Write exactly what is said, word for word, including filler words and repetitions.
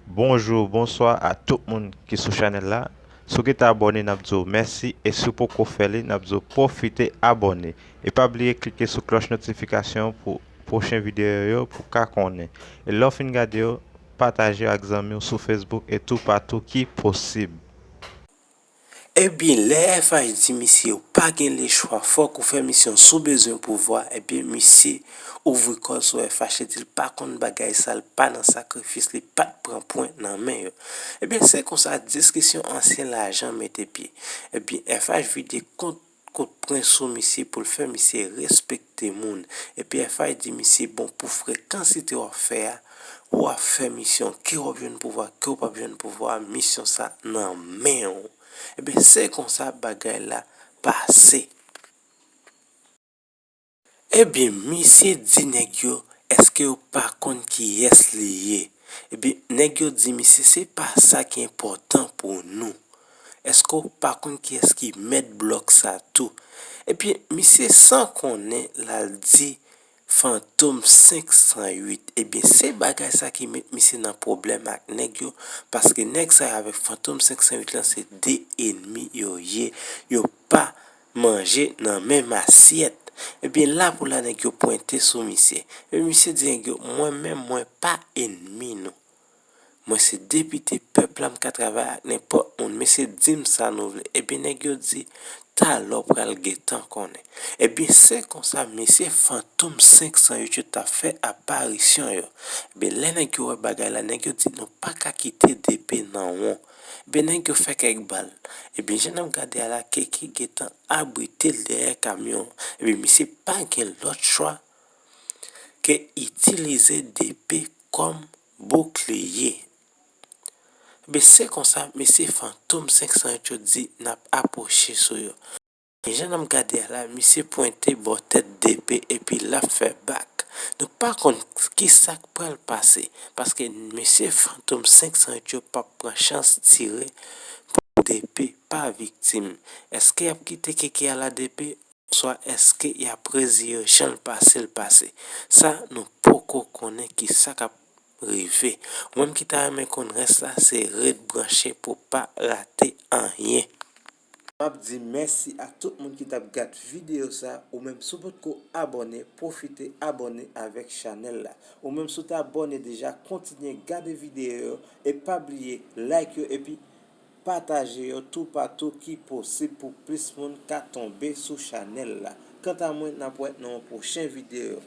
Bonjou, bonswa a tout moun ki sou chanèl la. Si w gentan abòne, n ap di w mèsi, e si w poko fè li, n ap di w pwofite abòne. E pa bliye klike sou klòch notifikasyon pou pwochen videyo yo pou w ka konnen. E lè w fin gade yo, pataje yo ak zanmi w sou Facebook e toupatou ki posib. Ebyen, lè F H di misye ou pa gen lechwa, fòk ou fè misyon si w bezwen pouvwa, ebyen, misye ouvri kò l sou F H, li di l pa konn bagay sa, l pa nan sakrifis, li pa t pran pwen nan men yo. Ebyen, se konsa diskisyon ansyen lajan mete pye. Ebyen, F H vide kont kout pwen sou misye pou l fè misye respekte moun. Epi F H di misye, bon, pou frekansite w ap fè a, w ap fè misyon. Ke w ap jwenn pouvwa, ke w p ap jwenn pouvwa, misyon sa nan men w. Ebyen, se konsa bagay la pase. Ebyen, misye di nèg yo, èske yo pa konn kiyès li ye? Ebyen, nèg yo di misye, se pa sa ki enpòtan pou nou. Èske w pa konn kiyès ki mèt blòk sa tou? Ebyen, misye san konnen l al di Fantom senk san uit. Ebyen, se bagay sa ki met misye nan pwoblèm ak nèg yo, paske nèg sa yo avèk Fantom senk san uit lan se de enmi yo ye. Yo pa manje nan menm asyèt. Ebyen, la pou la nèg yo pwente sou misye. Ebyen, misye di nèg yo, mwen menm, mwen pa enmi nou. Mwen se depite pèp la, m ka travay ak nenpòt moun. Mesye, di m sa nou vle. Ebyen, nèg yo di, talè w pral gentan konnen. Ebyen, se konsa, mesye Fantom senk san uit yo t ap fè aparisyon yo. Ebyen, lè nèg yo wè bagay la, nèg yo di, nou pa ka kite D P nan won. Ebyen, nèg yo fè kèk bal. Ebyen, jan n ap gade a la, Keke gentan abrite l dèyè kamyon an. Ebyen, misye pa gen lòt chwa ke itilize D P kòm boukliye. Ebyen, se konsa, mesye Fantom senk san uit yo di n ap apwoche sou yo. E jan n ap gade a la, misye pwente bò tèt D P epi l ap fè bak. Nou pa konn ki sa k pral pase, paske mesye Fantom senk san uit yo p ap pran chans tire pou D P pa viktim. Èske y ap kite Keke al a D P? Oswa èske y ap reziye yo jan l pase l pase? Sa, nou poko konnen ki sa k ap rive. Ou menm ki ta renmen konn rès la, se ret branche pou w pa rate anyen. M ap di mèsi a tout moun ki t ap gad videyo sa. Ou menm, si w potko abòne, pwofite abòne avèk chanèl la. Ou menm, si w te abòne deja, kontinye gade videyo yo e pa bliye like yo epi pataje yo toupatou ki posib pou plis moun ka tonbe sou chanèl la. Kanta mwen, n ap wè nan yon pwochen videyo.